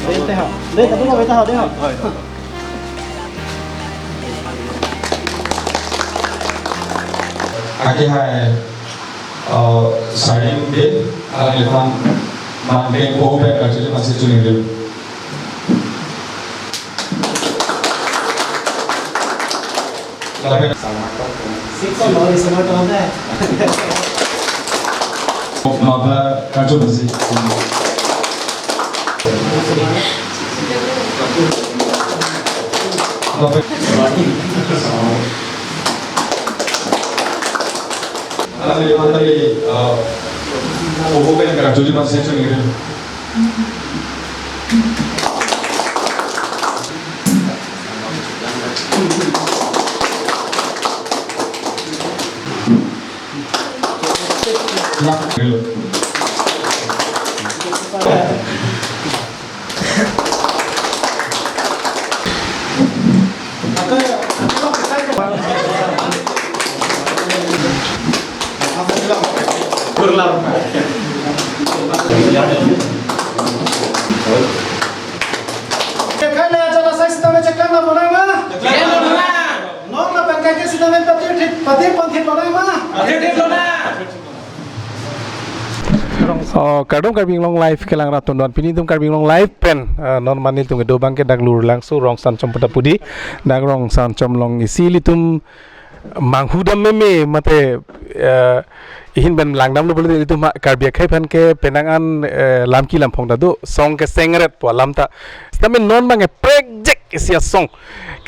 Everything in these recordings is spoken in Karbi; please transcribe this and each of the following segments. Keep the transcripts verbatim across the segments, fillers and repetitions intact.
Dei, dei, ha. Dei, tadi kau beta ha, dei, ha. Aki hai, uh, signing dei, alangliphan, man dei, ko pen karjuji masi chuningri. Lapen Six on all, is not on there. Mabla karju basi. Lapen Ala ni matali, uh, obo pen karjuji masi chuningri. Kali aja na sai sitame cheklem na bonai ma? Cheklem na bonai. Non na pangkai ke sitame patir thip, patir pon thip bonai ma? Patir thip bonai. Oh, kardom Karbi Anglong Live kelang rat tundon. Pini itum Karbi Anglong Live pen, eh, non mane itum kedo abang ke dak Lurlangso Rongsanchom pu ta pu dei. Dak Rongsanchom along isi ilitum manghudam meme mate, eh, ihin pen langdamlo pulote ilitum ha Karbi akhei aphan ke penang an, eh, lam ki lam phong ta do, song keseng ret pu alam ta. Sitame non abang ke prekjek isi asong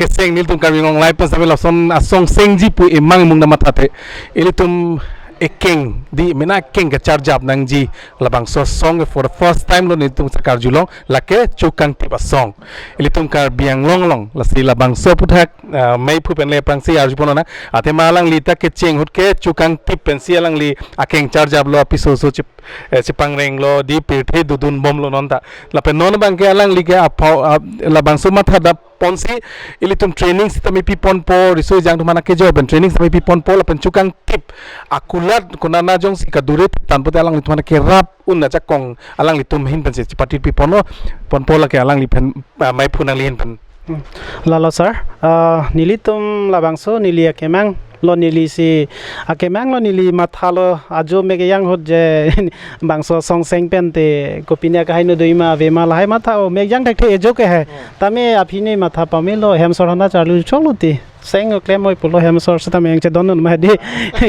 keseng nelitum Karbi Anglong Live pen sitame lason asong sengji pu emang emung na mathathe. Ilitum ekeng dei, mena ekeng kacharjap nangji labangso asong ke for the first time lo nelitum karjulong, lake Chukangtip asong. Ilitum Karbi Anglong along, lasi labangso aphuthak, ah, meiphu pen le aphrangsi arjupon nang. Athema alangli ta kecheng ahut ke Chukangtip pensi alangli akeng charjaplo, apiso oso chip, eh, chipangrenglo, dei pirthe dodun bomlo non ta. Lapen non abang ke alangli ke aphau, ah, labangso matha dap ponsi ilitum training sitame piponpo, riso ejang atum aphan kejo pen training sitame piponpo, lapen Chukangtip akulat konana jongsi kadure than pote alanglitum aphan kerap un ajakong alanglitum ahin pensi chipati piponlo, ponpo lake alangliphan, ah, meiphu nangli ahin pen. Hmm. Lalo sir, ah, nelitum labangso neli akemang lo, neli si akemang lo, neli matha lo, ajo mek ejang ahut je bangso asong seng pen te kopine akahai no doji ma ave ma lahai matha o, mek ejang thekthe ejo ke hai. Hmm. Tame aphi ne matha pamelo, hem asor aphan ta charli choklo te. Seng o klem oi pulo hem asor sitame yang chedon un ma dei.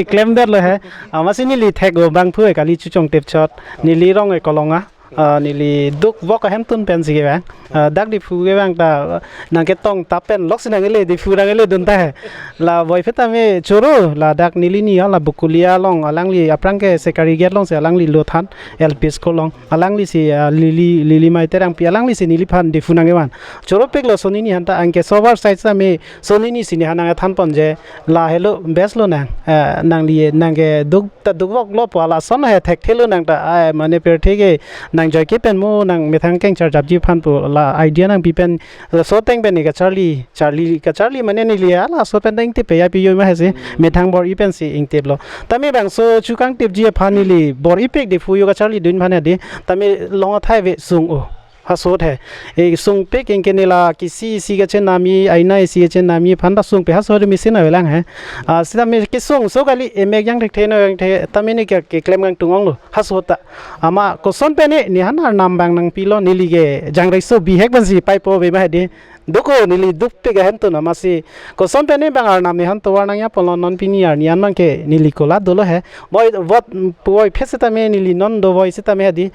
Klemdetlo hai. Amatsi neli thek o bangphu e kali Chuchongtep chot. Neli rong e Kolonga. Ah, neli dukvok ahemtun pensi kevang. Ah, dak Diphu kevang ta, ah, nangketong tap pen loksi nangkele, Diphu nangkeledun ta hai. La voiphit tame choro, ladak neli ni hala Bokolia along alangli aphrang ke Sekari Gate alongsi alangli lo than, L P school along. Alangli si, ah, Lily, Lily Mai Terangpi, alangli si neliphan Diphu nangkevan. Choropiklo sonini aphan ta, anke sobar side tame sonini si nehan nangkethan pon je, la helo best lo nang, eh, nangli nangkeduk ta dukvoklo pu alason he thekthelo nang ta, ai, mane pirthe ke nang joike pen mo nang methang keng charjapji aphan pu la idea nangpi pen laso ateng pen ne kacharli, charli, kacharli mane neli halaso pen ta ingtip pe ya pi yo ma hesi, methang bor-i pensi ingtiplo. Tame bangso Chukangtipji aphan neli bor-ipik Diphu yo kacharlidun aphan ya dei, tame long athai ave sung o. Haso the. E sungpik ingke nela kisi isi kachenamji, aina isi kachenamji aphan ta sungpik haso the machine avelang he. Ah, sitame kesung so kali emek ejang thekthe no ejang the tame ne ke keklem kangtung onglo. Haso ta. Amat koson pen ne nehan arnam abang nangpilo, neli ke jangreso bihek pensi paipo ave ma dei. Duk o neli dukpik ahemtun amatsi. Koson pen ne bang arnam nehan tovar nangji apotlo, non pini arni an abang ke neli kola dolo he. Boi vot puvoiphit sitame neli non dovoi sitame dei.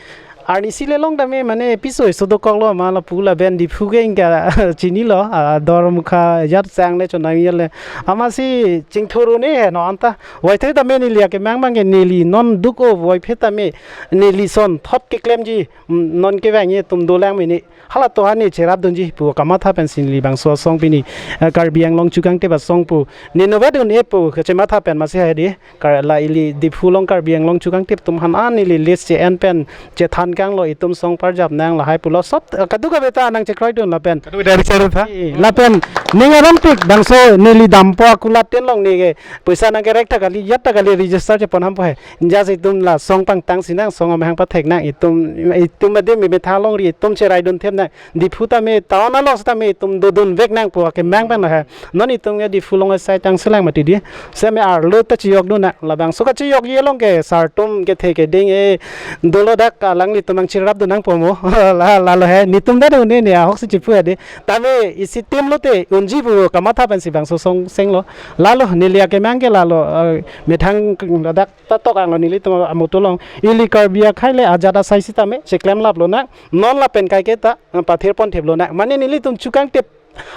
Arnisi le long tame mane piso iso dokoklo ma lapu lapen Diphu ke ingka chinilo, ah, dor mukha jat sang le chonang yele. Amatsi chingthur un-e he non ta. Voithe tame neli akemang abang ke neli non duk o voiphit tame neli ason thot keklemji, mm, non kevangji atum dolang mene. Halatum aphan ne cherapdunji pu kamatha pensi neli bangso asong pini, eh, Karbi Anglong Chukangtip asong pu ne novedun-e pu kachematha pen amatsi hai dei. Kar la ili Diphu along Karbi Anglong Chukangtip atum aphan an ili list che-en pen chethan kanglo, itum song parjap nang lahai pulo, sot, eh, kadokave ta nangchekroidun lapen. Kadokave ta richard tha. Eh, lapen ning aron tik bangso neli dampo akulat tin long neke poisa nangkerek ta kali, jat ta kali register chepon hampo he. Just itum la song pangtang sinang, song amahang pathek nang, itum, itum adim me tha longri, itum cheraidun them nang. Diphu tame, town along sitame itum dodun vek nangpo akemang pen he. Non itum ke Diphu along asai tang selang mati di. Seme arlo ta chiyokdun nang. Labangso kachiyokji along ke sartum kethe keding e dolo dak alanglitum nangcherapdun nangpo mo. La, lalo he. Netum ta do ne ne ahoksi chipu he di. Tame isi tim lote unji pu kamatha pensi bangso song senglo. Lalo neli akemang ke lalo, eh, methang dak ta tok anglo nelitum amoto along. Ili Karbi akhei le ajat asai sitame cheklem laplo nang. Non lapen kaike ta, eh, pathir pon theplo nang. Mane nelitum chukangtip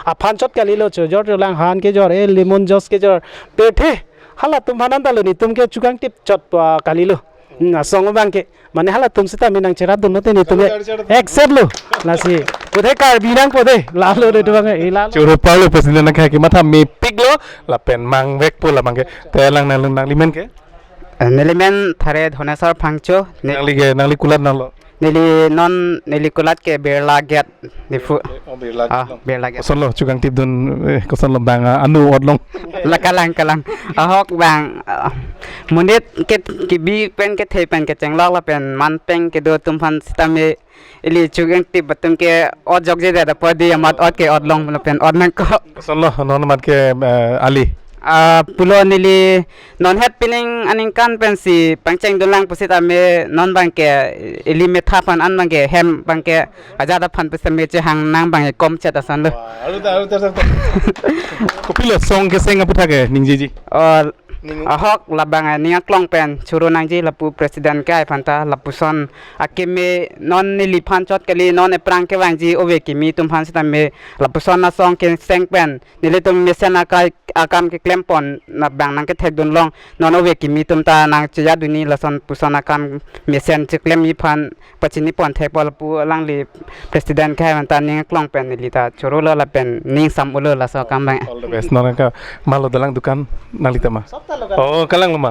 aphan chot kalilo, chojor cholang han kejor, eh, lemon juice kejor. Pirthe, halatum aphan anta lo netum ke chukangtip chot pa kalilo. Hmm, asong abang ke. Mane halatum sitame nangcherapdun lote netum ke. Accept lo. Lasi. Puthe Karbi nangpo de. Lalo de tubang e. Lalo. Choro palo president nangkha kematha mepiklo. Lapen mangvekpo labang ke. Te lang nang, nanglimen ke? Eh, nelimen Thare Dhoneswar Phangcho. Ne- Nangli ke, nangli kulat nanglo? Neli non, neli kulat ke Birla Gate, Diphu. Oh, Birla Gate. Ah, Birla Gate. Kosonlo, chukangtipdun, eh, kosonlo bang, ah, anu otlong. La kalang, kalang. Ahok bang, ah, monit ke kebi pen kethe pen kechenglok lapen man peng kedo atum aphan sitame ili chukangtip atum ke ot jokje det apot di amat ot ke otlong lapen ot nangkok. Kosonlo, non amat ke, eh, ali. Ah, pulo neli non het pining aningkan pensi pangchengdun lang pusitame non abang ke ili metha aphan an abang ke hem abang ke ajat aphan pusitame chehang nang abang ke kom chet ason lo. Wah, alu ta, alu ta, alu ta. Kopilo song keseng aputhak ke ningjeji? Oh, Ning- ahok labang, eh, ning aklong pen choro nangji lapu president ke ai aphan ta lapuson akeme non neliphan chot kali non ephrang kevangji ove kimi atum aphan sitame lapuson asong keseng pen nelitum mesen akai akam keklem pon nabang nangkethekdun long non ove kimi atum ta nangcheyadunji lason puson akam mesen cheklemji aphan pachini pon thekpo lapu alangli president ke hai aphan ta ning aklong pen neli ta chorolo lapen ning sam-olo laso akam abang. All the best. Non ke malo dalang dukan nangli tama. Oh, kalang lo ma.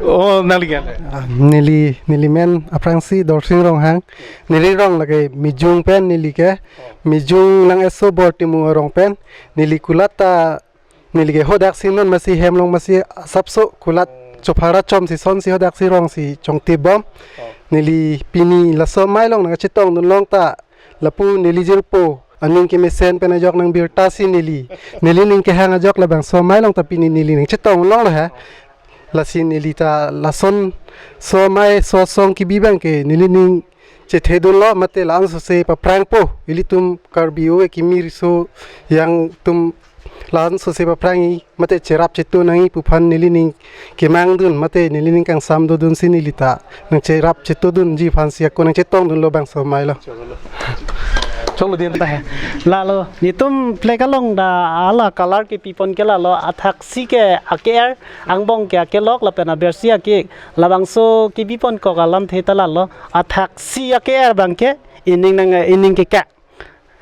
Oh, nangli ke? Ah, neli, nelimen aphrangsi Dorsing Ronghang. Neli rong lake Mijung pen neli ke. Mijung nang eso bor timu rong pen. Neli kulat ta neli ke hodak si non masi hem along masi asapso kulat chophara chom si son si hodak si rong si chongtip bom. Neli pini laso amei along nangchetongdun long ta lapu neli jirpo aning kemesen pen ajok nangbirta si neli, nelining kehang ajok labangso amei along ta pini neli nangchetong longlo ha. Lasi neli ta lasonso amei so asong kebi abang ke nelining chethedunlo mate la-an sose paphrangpo ilitum Karbi ove kimi riso yang atum la-an sose paphrangji mate cherap cheto nangji pu aphan nelining kemangdun mate nelining kangsam dodun si neli ta nangcherap chetodunji aphan si ako nangchetongdunlo bangso amei lo. Cholo din ta he. Lalo, netum flag along ta hala colour kepi pon ke lalo, athaksi ke ake-er, angbong ke akelok, lapen abersi ake, labangso kepi pon kok alamthe ta lalo, athaksi ake-er abang ke, ining nang, ining kekang.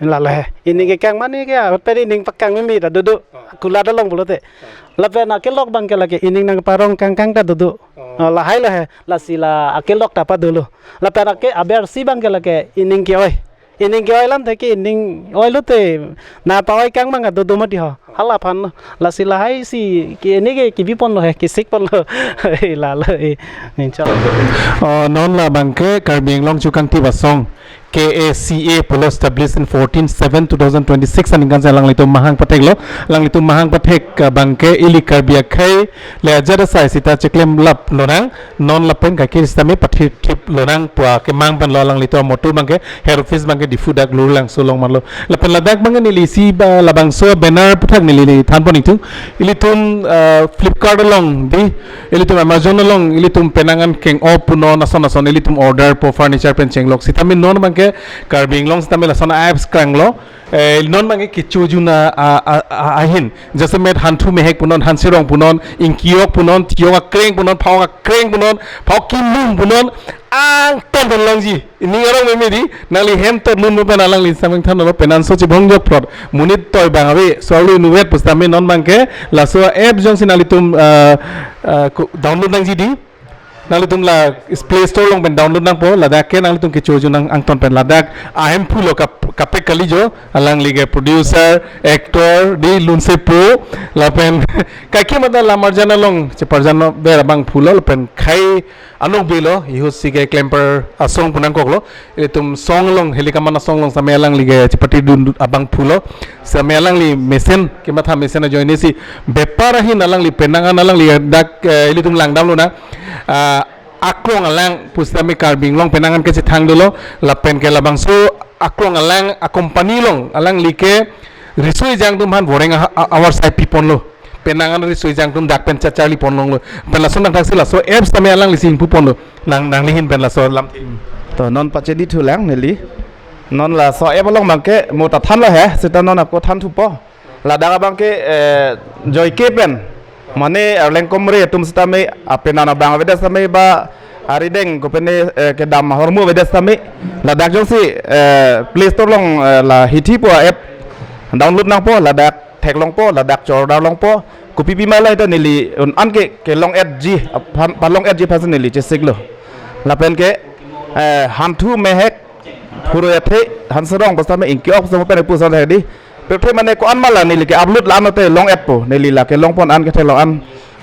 Lalo he. Ining kekang mane ke, ahut pen ining pakang meme ta dodo. Kulat along pulote. Lapen akelok abang ke lake ining nangparong kangkang ta dodo. Oh, lahai lo he. Lasi la akelok ta padolo. Lapen ake abersi abang ke lake ining ke-oi. Ining ke-oi alamthe ke ining oi lote. Na pa-oi kang abang dodo mati ho. Hala aphan lo. Lasi lahai si ke ini ke kebi ponlo he, kesik ponlo. Lalo e. Insya Allah. Oh, non labang ke Karbi Anglong chukangtip asong K A C A pulo established in fourteen seven two thousand twenty-six aningkan si alanglitum mahang patheklo, alanglitum mahang pathek, uh, abang ke ili Karbi akhei le ajat asai sita cheklem lap lonang, non lapen kaike sitame pathir thip lonang pu akemang pen lo alanglitum amoto abang ke head office abang ke Diphu dak Lurlangso along manlo. Lapen ladak abang ke neli isi ba labangso banner aputhak neli neli than pon ingtung. Ilitum, uh, Flipkart along di, ilitum Amazon along, ilitum penang an keng-o punon ason ason, ilitum order po furniture pen chenglok. Sitame non abang ke Karbi Anglong sitame lason apps klanglo. Eh, non abang ke kecho juna a, a, a, ahin. Jasemet hanthu mehek punon, hanserong punon, ingkiok punon, tiok akreng punon, phak akreng punon, phak kimlum punon, angton ton longji. Ining arong meme di, nangli hem tot lun mo pen alangli sameng than lo penanso chibong jok prot. Monit toi abang ave, so alu inutvet pusitame non abang ke, laso app jongsi nanglitum, eh, eh, ku-, download nangji di. Nanglitum la Play Store along pen download nangpo, ladak ke nanglitum kechojo nang angton pen, ladak ahemphu lo kap-, kaprek kali jo, alangli ke producer, actor, di lunsepo, lapen kaike mata lam arjan along, cheparjan ber abangphu lo, lapen khei anokbe lo, ihut si keklemper asong pu nangkoklo, ilitum song along, Helikaman asong along sitame alangli ke chepatidun abangphu lo, sitame alangli mesen, kematha mesen ajoine si, bepar ahin alangli penang an alangli dak, eh, ilitum langdamlo na, ah, aklong alang pusitame Karbi Anglong penang an kechethang dolo, lapen ke labangso aklong alang a company along alangli ke riso ejang atum aphan voreng a-, a-, avarsai piponlo. Penang an riso ejang atum dak pen chacharli ponlonglo. Pen lason tangthak si laso apps tame alangli si ingpu ponlo. Nang, nangli ahin pen laso lam. To non pachedi thulang neli. Non laso app along abangke mo ta thanlo he, seta non ako thanthupo. Ladak abangke, eh, joike pen. Mane Arleng Komre atum sitame apenan abang avedet sitame ba arideng kopine, eh, kedam ahormu avedet sitame. Ladak jongsi, eh, Play Store along, eh, la Hithi pu app download nangpo, ladak theklongpo, ladak chordarlongpo. Kopi pima la ita neli un-an ke, kelong-etji, aphan, palong-etji aphan si neli chesiklo. Lapen ke, eh, hanthu mehek, phurui athe, hanserong pasitame ingki-ok pasitame pen puson hedi. Pirthe mane ko-an ma la neli ke-upload la-an te long-etpo. Neli la kelongpon an ketheklong an.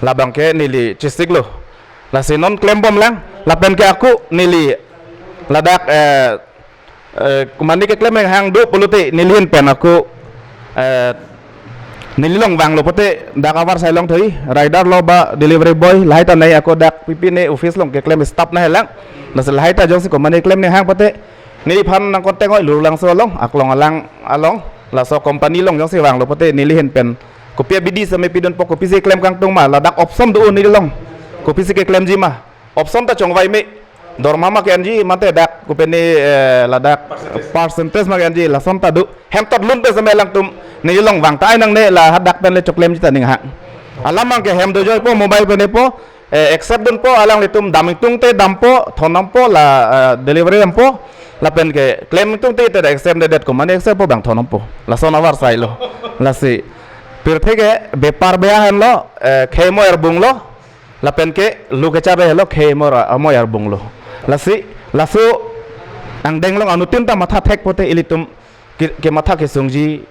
Labangke neli chesiklo. Lasi non klembomlang. Lapen ke ako neli ladak, eh, eh, mane keklem hang do pulote neli ahin pen ako, eh, neli along vanglo pote dak avarsai longthoi, rider lo ba delivery boy, lahai ta nai ako dak pipine office along keklem staff nanghelang. Lasi lahai ta jongsi ko mane klem hang pote neliphan nangkontak oi Lurulangso along, aklong alang along, laso company along jongsi vanglo pote neli ahin pen kopi abidi sitame pidunpo, kopisi klem kangtung ma, ladak option do neli along. Kopisi keklemji ma. Option ta chongvai me. Dorma ma ke-enji mate dak kopine, eh, ladak percentage ma ke-enji lason ta do. Hem tot lun pen sitame alangtum neli along vang ta ai nangne la hadak pen le choklemji ta ning ha. Alam abangke hem dojoipo, mobile pen-epo, eh, accept dunpo, alanglitum dam ingtungte dampo, thondampo la, eh, delivery dampo, lapen ke klem ingtungte te accept dedet ko mane accept po bang thondampo. Lason avarsailo. Lasi pirthe ke bepar be ahenlo, eh, khei mo erbunglo, lapen ke lu kecha be helo khei mo ra-, mo erbunglo. Lasi, laso angdeng along anuttin ta matha thek pote ilitum ke, kematha kesungji,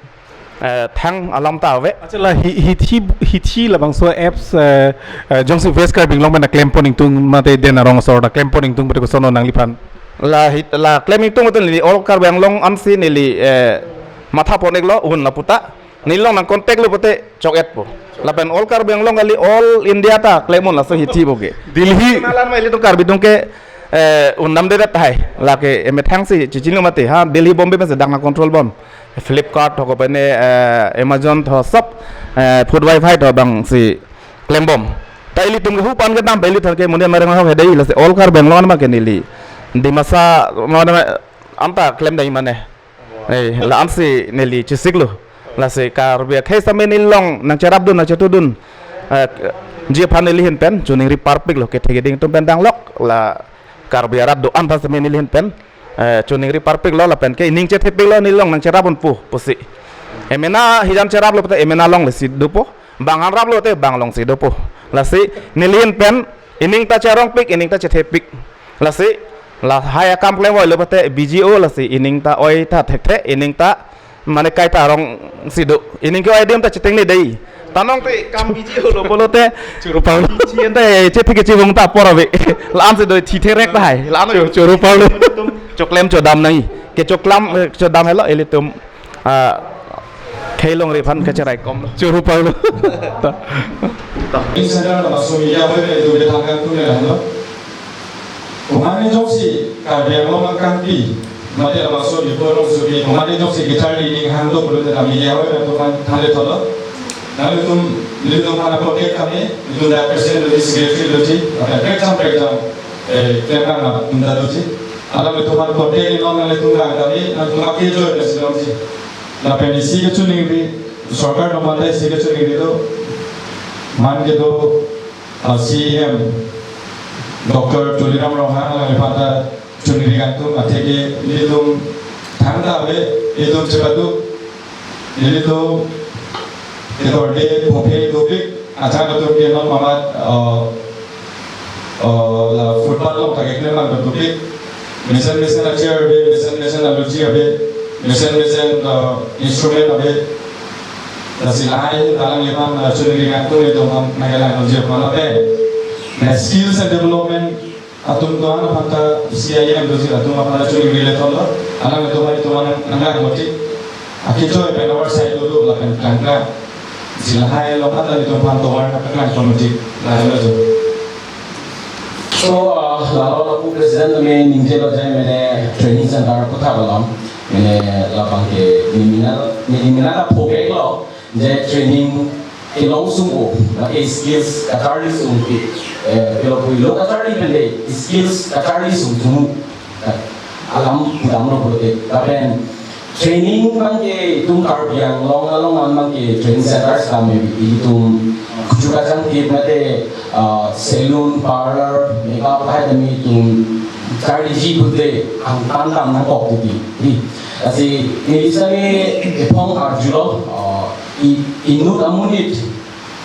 eh, thang alam ta ave. Accha, la Hi-, Hithi, Hithi labangso apps, eh, eh, jongsi West Karbi Anglong pen klempon ingtung mate Den Arong asor ta klempon ingtung pote koson nangliphan? La Hit-, la klem ingtung pote neli all Karbi Anglong ansi neli, eh, matha pon-iklo un laputa. Neli along nangkontak lo pote chok-etpo. Lapen all Karbi Anglong kali all India ta klem un laso Hithi bo ke. Delhi. Nalan ma ilitum Karbi atum ke, eh, undam dedet tahai. Lake emethang si chichinlo mate ha Delhi Bombay pensi dak nangcontrol bom. Flipkart ho kopine, eh, Amazon ho sob, eh, food wifi ho abangsi klembom. Ta ilitum ke hupan kedam pa ilitum ke munden mareng ho hedei lasi all Karbi Anglong ma ke neli. Dimasa ma anta klemdai mane. Eh, la-ansi neli chesiklo. Lasi Karbi akhei sitame neli along nangcherapdun nangchetudun, eh, ji aphan neli ahin pen choningri parpiklo, kethe keding atum pen danglok la Karbi arat do-an aphan sitame neli ahin pen, eh, choningri parpiklo lapen ke ining chethepiklo neli along nangcherap unpo pusi. Emena hijan cheraplo pote emena along lesi dopo. Bang aphan raplo te bang alongsi dopo. Lasi neli ahin pen ining ta cherongpik, ining ta chethepik. Lasi lahai akam klem oi lo pote B G O lasi ining ta oi ta thekthe, ining ta mane kai ta rongsi do. Ining ke-oi adim ta chetengne dei. Tanong te kam B G O lo pulote. Choro pau. Chi ente chethek kechibung ta apor ave. La-ansi do thi therek tahai. La-an yo. Choro pau lo. Choklem chodam nangji. Ke choklam, eh, chodam helo ilitum. Ah, khei longri aphan kacherai kom lo. Choro pau lo. Ta. Ini sadar laso media ave itu dia tangkap tu ya lo. Komane jongsi Karbi Anglong angkangpi, mate laso di porong subi, komane jongsi kecharli ning hang do pulote media ave itu kan thale tholo. Nanglitum, nanglitum aphan apot ke kami, itu da president doji, secretary doji, apa prekjam prekjam, eh, prekjam na tunda doji. Alanglitum aphan apot ke non nanglitum kang kami, nanglitum ake joy besi longji. Lapen isi kechoningri, sorkar atum aphan ta isi kechoningri do, man kedo, ah, C E M, Doctor Tuliram Ronghang, alangli aphan ta choningri kangtung, atheke ilitum thangta ave, ilitum chepatu, ilitum kedorde phophe dopik, ajahak atum ke non mamat, ah, uh, la footpath along ta keklem nangkokpik. Mesen mesen a-chair ave, mesen mesen a-luchi ave, mesen mesen, uh, instrument ave. Lasi lahai ta alangliphan, uh, chuningri nangkok, ilitum aphan nangkelang nangji aphan lapen, uh, skills and development atum do-an aphan ta C I M do-an atum aphan ta chuningri le thon lo, alanglitum aphan itum aphan nang, nanglang mati. Akechoi pen oversight do do lapen tangka. Lasi lahai along ta ilitum aphan tovar nangkaklang pon mati. Lahai lo jo. So, uh, lalo lapu president tame ningjelo je mene training center puthak alam. Mene labang ke mimina, mimina ta phobek lo. Je training kelong sung o, lake skills kacharli sung ke, eh, kelo puilo kacharli pen de, skills kacharli sung thumu. Alam pudamlo pulote. Lapen training abang ke itum Karbi Anglong along an abang ke training centers kami itum kuchu kachangkip mate, ah, salon, parlor, makeup hai tame itum charliji pulote angtan dam nangkok titi. Di, lasi neli sitame ephong arjulo, ah, i-, inut amonit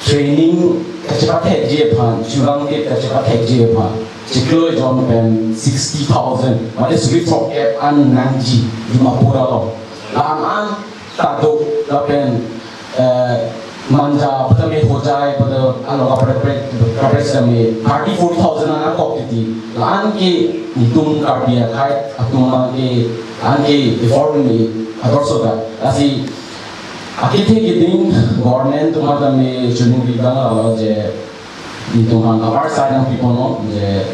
training kachepathekji aphan, chubang ke kachepathekji aphan, chiklo ejon pen sixty thousand, mate suri throk kep an nangji, Dimapur along. La-an an ta do lapen, eh, Manja pu tame Hojai pu ta along kaprek kaprek kaprek sitame thirty forty thousand an nangkok titi. La-an ke itum Karbi akhei atum abang ke, an ke effort ni ador soda. Lasi akethe keding government atum aphan tame chuningri abang lalo je itum aphan kaprek sai nangpi ponlo je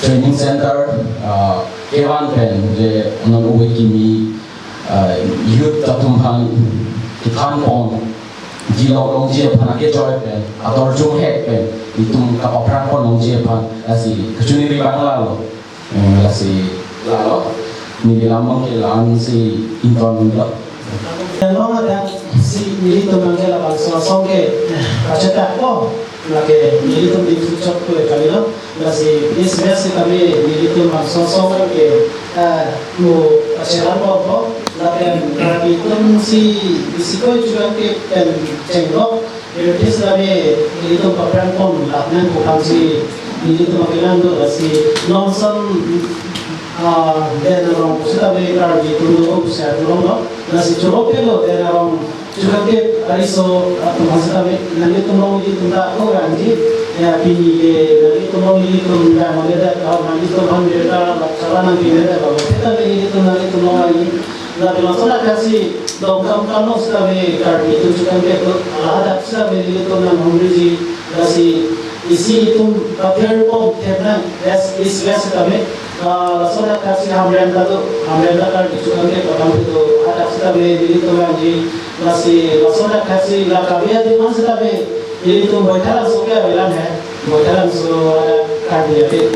training center, ah, kevan pen je non ove kimi, ah, youth atum aphan kethan ponji lo longji aphan akechoi pen, ador chunghek pen itum kapaphrang pon longji aphan, lasi kachuningri abang lalo. Eh, lasi lalo, neli lam abang ke la-an si ington lo. Yang lo ada si nelitum abang ke labangso asong ke, eh, kachetak ko, lake nelitum di futsal ko kali lo. Lasi is best si kami nelitum labangso asong ke, eh, mo kachelan ko ko, lapen kami tum si isi ko juga ke pen chenglo. Notice kami nelitum paphrang pon lapen bukan si nelitum makinan do, lasi nonson, ah, den arong pusitame Karbi atum do pusi arjulonglo, lasi choro pelo den arong chukangkip ariso atum aphan sitame nanglitum along nelitum ta ko rangji, ya pini ke nanglitum along nelitum ta mane da ka nanglitum aphan beta la chala nangpine da ba sitame nelitum nanglitum along nangji. Lapen lason akhei si Dongkamukam along sitame Karbi atum chukangkip do, lahadak sitame nelitum nanghumriji, lasi isi itum kapher pon thep nang, yes, is best sitame, ah, lason akhei si Hamren ta do, Hamren ta Karbi chukangkip abang do, hadak sitame nelitum nangji, lasi lason akhei si la Karbi adim aphan sitame nelitum Boithalangso ke avelang he, Boithalangso hadak Karbi adim,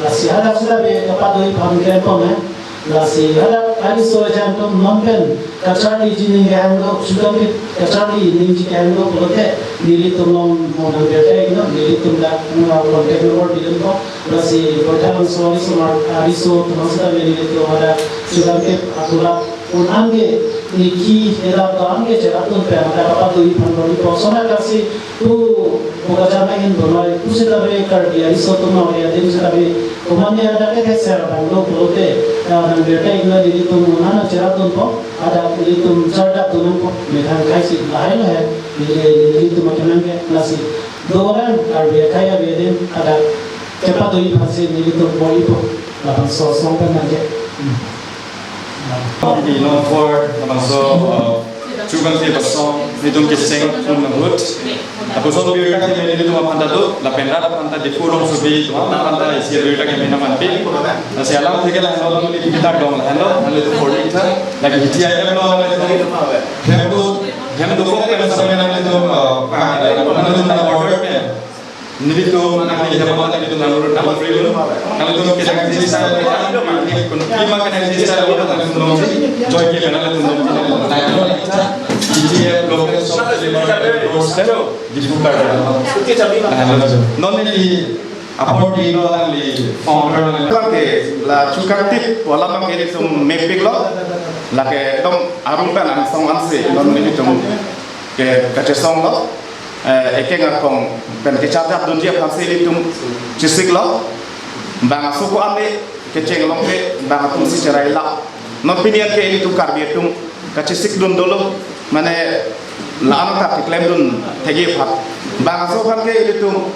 lasi hadak sitame kapado-i aphan klem pon he. Lasi hadak ariso ejang atum non pen kacharliji ningje hang do, sudam pen kacharli ningje hang do pulote nelitum along mo nang birta iknon, nelitum dak, uh, contact number pidunpo. Lasi Boithalangso ariso mar, ariso atum sitame nelitum hadak sudam pen akulak un-an ke niki elak do-an ke cheratdun pen hadak kapado-i aphan bor-ipo. Lason akhei si pu, pu kacharli nangji bonai, pusitame Karbi ariso atum nang adim sitame, komatne hadak ke thekser abang do pulote, ah, nang birta iknon, nelitum un-an cheratdunpo, hadak nelitum chardak dun nangpo, methang akhei si lahai lahai, neli, nelitum makinan ke, lasi dolang Karbi akhei adim hadak kepado-i aphan si nelitum bor-ipo, labangso asong pen nangke. Hmm. Di non for labangso, uh, chukangkip asong nelitum kecheng pon ahut. Lapuson birta keme nelitum aphan ta do, lapen rat aphan ta Diphu rongsopi atum aphan ta isi birta keme nangmanpi. Lasi alam theke lahenlo, alam neli kita dong lahenlo, nelitum forwarding tha. Lake T I F lo nelitum hem do, hem dokok pen sitame nelitum, uh, pa, nelitum na order pen. Nelitum nangli hem abang nelitum nanglo, nanglo. Nelitum ke nangji style, nangli kun pima ke nangji style, nelitum nangji. Joy ke nelitum nangji. T I F local shop deliver doorstep, Diphu Karbi Anglong. Non neli apor di lo nangli founder nangli. Abang ke la chukangkip alam abang ke nelitum mepiklo. Lake dong arum pen angsong ansi non nelitum ke kachesonglo, eh, ekeng akong pen kecharjap dunji aphan si nelitum chesiklo. Bang aso ko-an le kecheng along ke bang atum si cherai la. Non pini an ke ilitum Karbi atum kachesik dun dolo, mane la-an ta keklem dun thegi phat. Bang aso aphan ke ilitum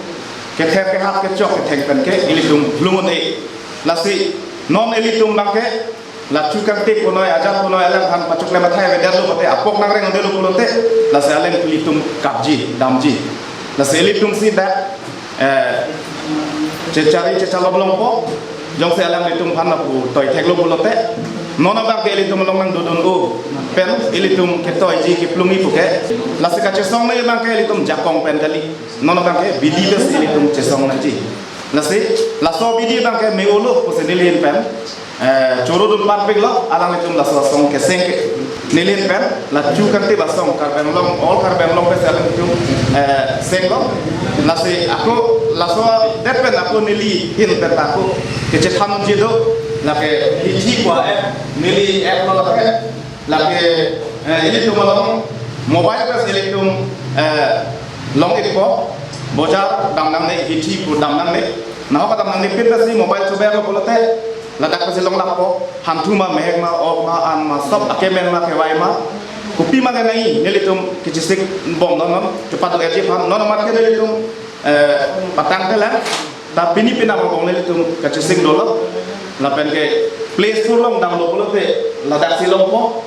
kether kehat kechok ketheng pen ke ilitum lungun e. Lasi non ilitum bang ke la chu kangtik punoi, ajat punoi, alangphan pachok le mathai avedet lo pulote, apok nangreng un-e lo pulote, lasi alangtum kapji, damji. Lasi ilitum si dak, eh, chechari chechalom longpo, jongsi alanglitum aphan lapu toi thek lo pulote, non abang ke ilitum along nangdodun-o pen, ilitum ketoiji keplungji pu ke, lasi kachesong le abang ke ilitum jakong pen kali, non abang ke bidi pen si ilitum chesong nangji. Lasi, laso bidi abang ke me-o lo pusi neli ahin pen, eh, choro dun parpik lo, alanglitum laso asong keseng ke. Neli ahin pen, la chu kangtik asong Karbi Anglong, all Karbi Anglong pen si alangtum, eh, seng lo. Lasi ako, laso det pen ako neli ahin pen ta ako kechethan unji do, lake hithi pu app, neli app lo lake. Lake, eh, ilitum along mobile pen ilitum, eh, long-ikpo, bojar dam nangne, hithi pu dam nangne. Nahok dam nangne pin pensi mobile chover lo pulote, ladak pensi longlappo, hanthu ma, mehek ma, ok ma, an ma, sob akemen ma, kevai ma. Kopi ma kenangji, nelitum kechesik bom non non, chepado-etji aphan, non amat ke nelitum, eh, patang telang. Ta pini pini abang nelitum kachesik dolo. Lapen ke Play Store along download pulote ladak si longpo.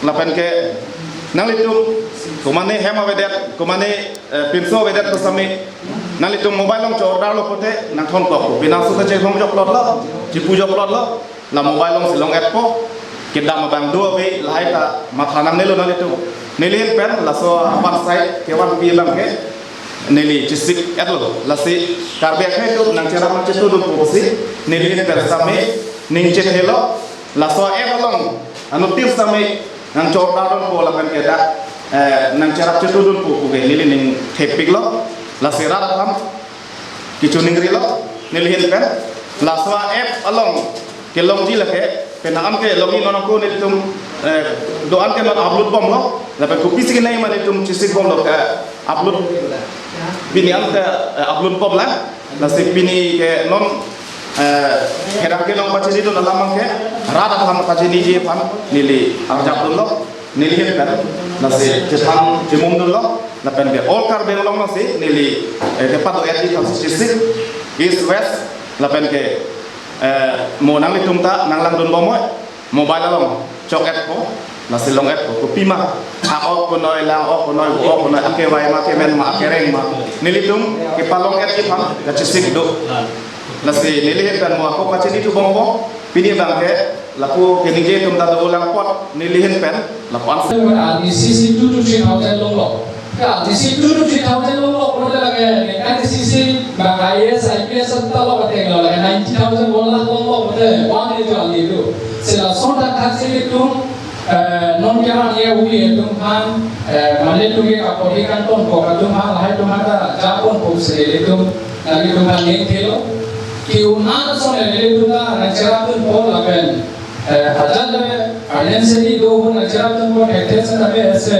Lapen ke nanglitum komane hem avedet, komane, eh, pinso avedet pu sami nanglitum mobile along cho-order lo pulote nangthonkok. Pini aso ta chehong joklot lo, chipu joklot lo. La mobile along si long-etpo, kedam abang do ave, lahai ta matha nangnelo nanglitum. Neli ahin pen laso aphan sai kevan pi abang ke neli chesik-et lo. Lasi Karbi akhei atum nangcherap nangchetudun pusi neli ahin pen sami ning chethelo. Laso app along anuttin sami nangcho-order dunpo lapen ke dak, eh, nangcherap chetudunpo pu ke neli ning thepik lo. Lasi rat aphan kechoningri lo, neli ahin pen. Laso app along kelongji lake, penang an ke longji non ako nelitum, eh, do-an ke non upload bom lo, lapen kopisi kenangji ma nelitum chesik bom lo ke upload. Pini an ke, eh, upload bom lang, lasi pini ke non, eh, kedam kelong pachini dun alam abang ke, rat aphan pachiniji aphan neli arjap dun lo. Neli ahin pen, lasi chethan chemum dun lo, lapen ke all Karbi Anglong along si, neli, eh, kepado-etji aphan si chesik, East West, lapen ke, eh, mo nanglitum ta nanglangdun bom oi, mobile along chok-etpo, lasi long-etpo, kopi ma, a-ok punoi, lang-ok punoi, vo-ok punoi, akevai ma, akemen ma, akereng ma, nelitum kepalong-etji aphan kachesik do. Lasi neli ahin pen mo ako pachini thu bompo, pini abang ke, lapu keningje atum ta dolang apot, neli ahin pen, lapu an. Arni sisi two to three thousand longlo. Ka arni sisi two to three thousand longlo, pulote lake, ningkan sisi, bang I A S, I P S ta lo, kate lo, lake ninety thousand, one lakh longlo, pulote, one lakh jo arni do. Si lason ta thak si ilitum, eh, non ke man ye hui atum aphan, eh, mane tum ke kapori kangtonpo atum aphan, lahai atum aphan ta japonpo si ilitum, nelitum aphan ning thelo. Ke un-an ason ilitum ta nangcherap dunpo lapen, eh, hajar le, arnen seni do ahut nangcherap dunpo, thekthe seta be ase,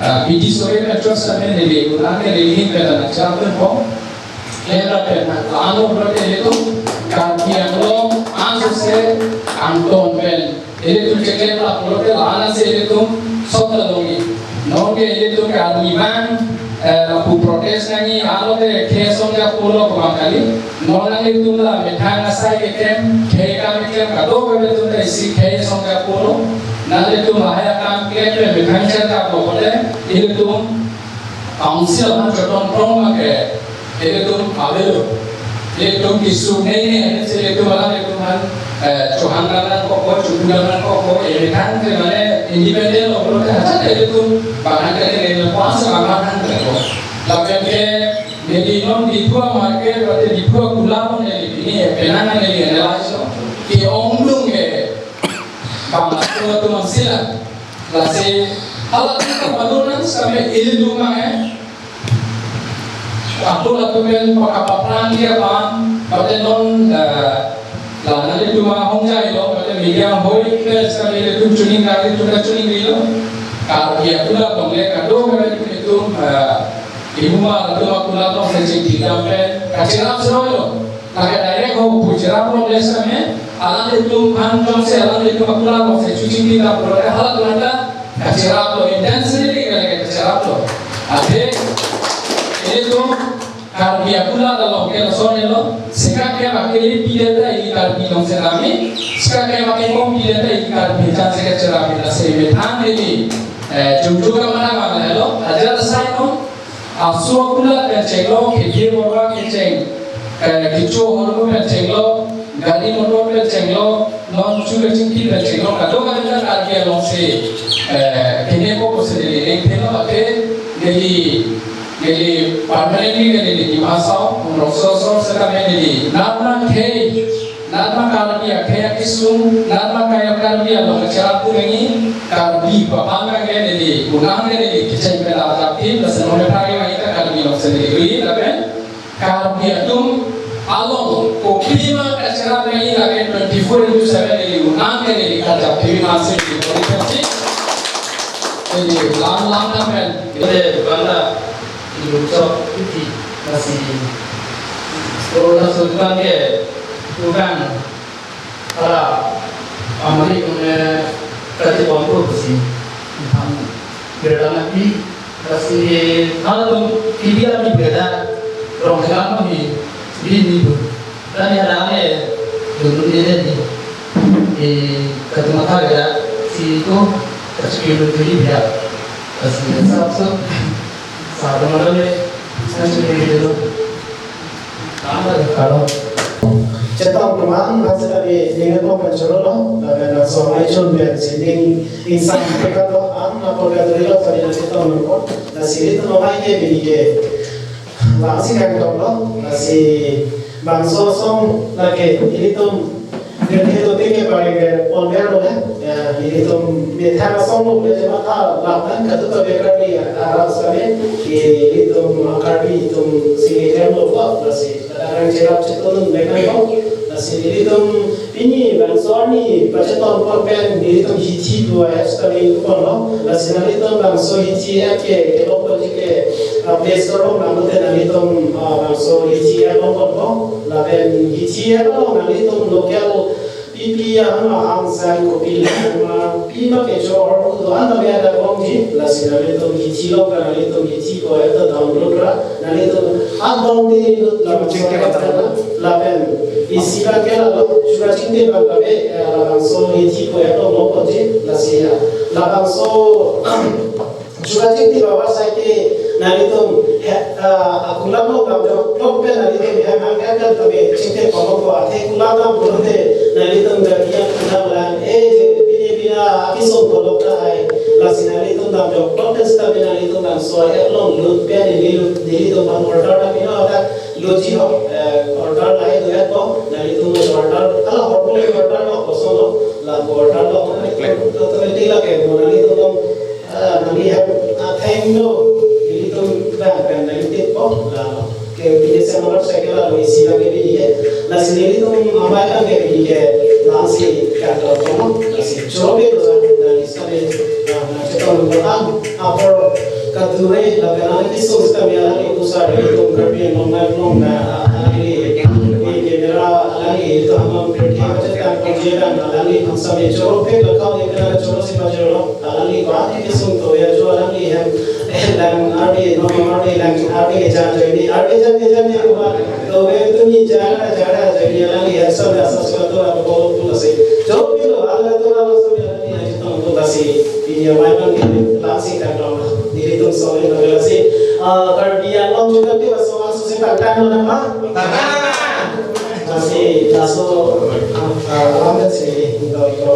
eh, bidi sore metro seta be neli un-an ke neli ahin pen nangcherap dunpo. Hela pen, ano pulote ilitum Karbi Anglong aso se angton pen ilitum cheklem la pulote la-an si ilitum sot ta longji. Non ke ilitum Karbi abang, eh, lapu protest nangji, ano te khei asong japo lo ko abang kali. Non nanglitum la methang asai keklem, khei akam keklem kadokave atum ta isi khei asong japo lo. Nanglitum lahai akam keklem methang cherkap lo pulote ilitum council aphan chotong prong abang ke, ilitum avelo. Ilitum kesung nei nei, ane si ilitum alam ilitum aphan, eh, chohang nang nangkokpo, chopu nang nangkokpo, eh, methang ke mane independent lo pulote, hajar ilitum bang an ke nei nei lo, kuasa bang an ke lo. Lapen ke, neli non Diphu market, berarti Diphu Akula pon neli pini, eh, penang neli analyze lo. Ke-ongdung ke, bang atum atum sila. Lasi, hala tum ta padun nang sami ilitum abang, eh. Atum atum pen pakapaphrang dia abang, berarti non, eh, la nanglitum ahongjai lo, berarti media hoi pen sami ilitum chuning, nanglitum ta choningri lo. Karbi Akula tong le kadokave ilitum, eh, ihuma atum Akula tong le chingki dam pen, kacherap seroi lo. Lake direct ho pu cheraplo, lake same, alanglitum aphan jongsi alanglitum akulat alongsi chochingki dam pulote halatum ta kacheraplo, intentionally ke lake kacheraplo. Athe, ilitum Karbi akulat along ke lason helo, sika ke bak kele pide ta ili Karbi alongsi dam-i, sika ke bak kekom pide ta ili Karbi chan si kacherap-i, lasi methang ili, eh, jumju kamanang abang helo, ajat asai non, aso akulat pen chenglo, Khedi Borwa kecheng, eh, kecho ahormu pen chenglo, gari motor pen chenglo, non chu kachingki pen chenglo, kadokave ta Karbi alongsi, eh, kene ko pusi neli ning thelo, athe neli, neli permanently neli Dima Hasao, Umrongso asor setame neli natma khei, natma Karbi akhei akesung, natma kaya Karbi along kacherap tu mengi, Karbi papan kangke neli, unang ke neli kecheng pen arjap tim, lasi non methang ke mai ta Karbi alongsi neli dui, lapen Karbi atum along kopima kacherap mengi lake twenty-four into seven neli unang ke neli karjap tim, masi neli bor-i pensi, neli lam lam namen. Ode bangla iluchok iti, lasi Corona sultan ke tukang ala amari kone kati pompo pusi ham birda nangpi, lasi halatum T V ami birda rong kelang ami bini bu. Tani ada ane dulu ni ni. Eh, katu matha birda si ko kachiki lu tuli birda. Lasi sab sab sa teman ni saya sendiri dulu. Hello. Chetong teman, masih tadi dengan mau pencuri lo, dan langsung aja pen sini insan pekat lo, am, apa pekat lo tadi nanti tahu nopo. Lasi ilitum lo mai ke bini ke, langsung kan tahu lo, lasi bangso song lake ilitum Nirke to tike pari ke pon ber lo ya. Ya, ilitum methang asong lo le jema ta lam dan katu to bekar di ya. Arab same ilitum Karbi itum sini kem lo ba, lasi kadang cherap chetong bekar lo. Lasi ilitum pini bangso arni pachetong pon pen ilitum Hithi pu app install pon lo. Lasi nanglitum bangso Hithi app ke kelong pon ke, ah, Play Store along nanglote nanglitum, ah, bangso Hithi app long pon lo. Lapen Hithi app along nanglitum local pipi ahang ahang sang kopi le ma pima kecho ahormu do-an tame ada bom ji, lasi nanglitum Hithi along kan nanglitum Hithi ko app ta download ra, nanglitum adong di lut la chingke bata lapen isi bang ke la lo chuka chingke bang kave, eh, labangso Hithi ko app along lo ko ji, lasi ya labangso chuka chingke baba sai ke nanglitum he, ah, akulat lo dam jok tok pen nanglitum hem hang hem dam tabe chingke kolok ko athe kulat dam pulote nanglitum gari yang kulat lang, eh, je pine pina api song kolok ta hai, lasi nanglitum dam jok tok pen seta pen nanglitum dam so app along lut pen neli lut, nelitum bang order ta pino ta lut ji ho, eh, order lahai do ya ko, nanglitum order, ala hormu le order lo, koson lo, la order lo, nanglitum automatic lake, nanglitum Ah, nangli hem atheng lo, ilitum bang pen nangtip po, la ke bini se nomor cycle la lo isi lake bini ke, lasi ilitum amai tang ke bini ke, lasi kantor kono, lasi chobe lo sa, nangli sabe, ah, nangchetong lo ang, apor kadure, la ke nangli sus kami alangli pusar, ilitum Karbi Anglong na, ah, alangli, di camera, alangli, ilitum amang kerja, chetong kerja, alangli, bangsa me choro pe, la kau, la kena choro si pajero lo. Alangli ko ati kesung to ya jo alangli hem lang ardi no ardi lang ardi ke jan jo ni ardi jan ke jan ni ko ba to be tu ni jan na jan na jo ni alangli hem sa na sa sa to la ko tu la si jo pi lo ala to la so ya ni na to to la si ini ya mai bang ni la si kan to ni ilitum so ni la si ah Karbi Anglong juga ti la so so si kan kan na ma ta si la so ah alam si ni to ko